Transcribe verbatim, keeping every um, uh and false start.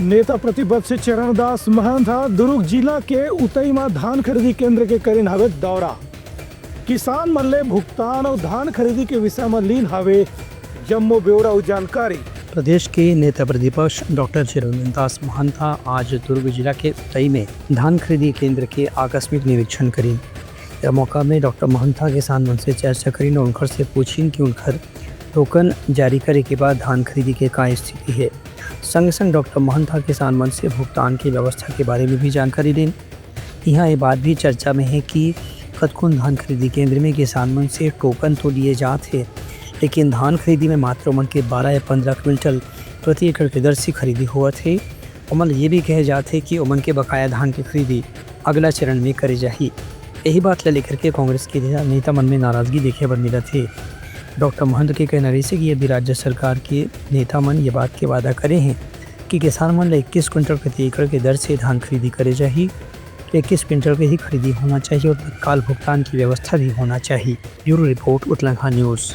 नेता प्रतिपक्ष चरणदास महंत ह दुर्ग जिला के उतई म धान खरीदी केंद्र के करिन हवे दौरा। किसान मन ले भुगतान अउ धान खरीदी के विषय म लीन हवे जम्मो ब्यौरा अउ जानकारी। प्रदेश के नेता प्रतिपक्ष डॉक्टर चरणदास महंत ह आज दुर्ग जिला के उतई में धान खरीदी केंद्र के आकस्मिक निरीक्षण करिन। यह मौका में डॉक्टर महंत ह किसान मन से चर्चा करिन और उनकर से पूछिन कि उनकर टोकन जारी करे के बाद धान खरीदी के का स्थिति है। संग संग डॉक्टर महंत ह किसान मन से भुगतान की व्यवस्था के बारे में भी जानकारी देन। यहाँ ये बात भी चर्चा में है कि कतकुन धान खरीदी केंद्र में किसान मन से टोकन तो लिए जात हे, लेकिन धान खरीदी में मात्र ओमन के बारह या पंद्रह क्विंटल प्रति एकड़ के दर से खरीदी होवत हे। ओमन ये भी कहे जात हे कि ओमन के बकाया धान के खरीदी अगला चरण में करे जाही। यही बात ल लेकर के कांग्रेस के नेता मन में नाराजगी देखे बर मिलत हे। डॉक्टर महंत के कहना रहिसे कि यदि राज्य सरकार के नेता मन ये बात के वादा करे हैं कि किसान मन ल इक्कीस क्विंटल प्रति एकड़ के दर से धान खरीदी करे जाही, तो इक्कीस क्विंटल के ही खरीदी होना चाहिए और तत्काल भुगतान की व्यवस्था भी होना चाहिए। Bureau report, Utlangha news.